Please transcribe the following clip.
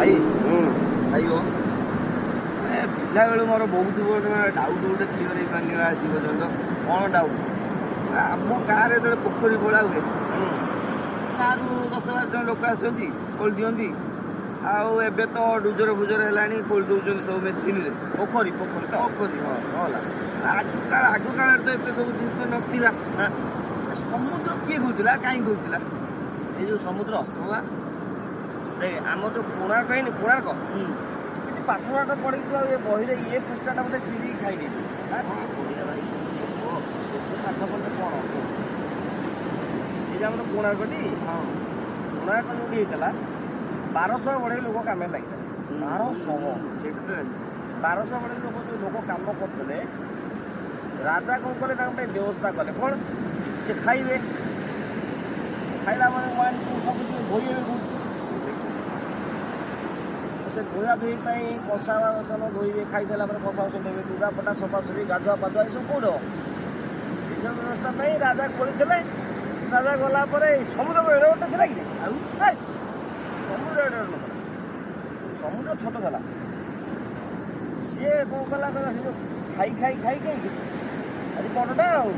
ଭାଇ, ଭାଇ, ଏ ପିଲାବେଳୁ ମୋର ବହୁତ ଗୋଟେ ଡାଉଟ୍ ଗୋଟେ କ୍ଲିୟର ହେଇପାରୁନି ଆଜି ପର୍ଯ୍ୟନ୍ତ। କ'ଣ ଡାଉଟ୍? ଆମ ଗାଁରେ ଯେତେବେଳେ ପୋଖରୀ ଖୋଳା ହୁଏ, ଗାଁରୁ 10-12 ଜଣ ଲୋକ ଆସନ୍ତି, ଖୋଳି ଦିଅନ୍ତି। ଆଉ ଏବେ ତ ଡୁଜର ଫୁଜର ହେଲାଣି, ଖୋଳି ଦେଉଛନ୍ତି ସବୁ ମେସିନରେ। ପୋଖରୀ, ପୋଖରୀ ତ? ପୋଖରୀ, ହଁ। ହଁ, ହେଲା। ଆଗ କାଳରେ ତ ଏତେ ସବୁ ଜିନିଷ ନଥିଲା। ସମୁଦ୍ର କିଏ ଖୋଳୁଥିଲା? କାହିଁ ଖୋଳୁଥିଲା? ଏଇ ଯୋଉ ସମୁଦ୍ର? ହଁ ବା। ଦେଖ, ଆମର ଯୋଉ କୋଣାର୍କ ହେଇନି, କୋଣାର୍କ, କିଛି ପାଠ ପାଠ ପଢିକି ଆଉ ଏ ବହିରେ ଇଏ ପୃଷ୍ଠାଟା ବୋଧେ ଚିରିକି ଖାଇ ଦେଇଛୁ। କଣ କରିବା ଭାଇ? ଏତେ ପାଠ ପଢିଲେ କ'ଣ ହବ? ଏଇ ଯେ ଆମର କୋଣାର୍କଟି, କୋଣାର୍କ ଯୋଉଠି ହେଇଥିଲା, 1200 ବଢ଼େଇ ଲୋକ କାମରେ ଲାଗିଥିଲେ, 1200। ସେଇଟା ତ ଜାଣିଛି। 1200 ବଢ଼େଇ ଲୋକ, ଯୋଉ ଲୋକ କାମ କରୁଥିଲେ, ରାଜା କ'ଣ କଲେ? ତାଙ୍କ ପାଇଁ ବ୍ୟବସ୍ଥା କଲେ। କ'ଣ ସେ ଖାଇବେ? ଖାଇଲା ମାନେ ୱାନ୍ ଟୁ ସବୁ ଟିକେ ଧୋଇବେ କୋଉଠି? ତ ସେ ଧୋଇବା ଧୋଇ ପାଇଁ କଂସା ବାସନ ଧୋଇବେ, ଖାଇସାରିଲା ପରେ କଂସା ବାସନ ଧୋଇବେ, ଲୁଗାପଟା ସଫାସଫି, ଗାଧୁଆ ପାଧୁଆ, ଏସବୁ କୋଉଠି ହବ? ଏସବୁ ବ୍ୟବସ୍ଥା ପାଇଁ ରାଜା ଖୋଳିଥିଲେ। ରାଜା ଗଲା ପରେ ଏଇ ସମୁଦ୍ର ଏଡ଼େ ଗୋଟେ ଥିଲା କି? ଆଉ? ହେଇ, ସମୁଦ୍ର ଏଡ଼େ ଗୋଟେ ନଥିଲା, ସମୁଦ୍ର ଛୋଟ ଥିଲା। ସିଏ କ'ଣ କଲା? କହିଲା, ସେ ଯୋଉ ଖାଇ ଖାଇ ଖାଇ ଖାଇକି ଆଜି ବଡ଼ଟା ଆଉ।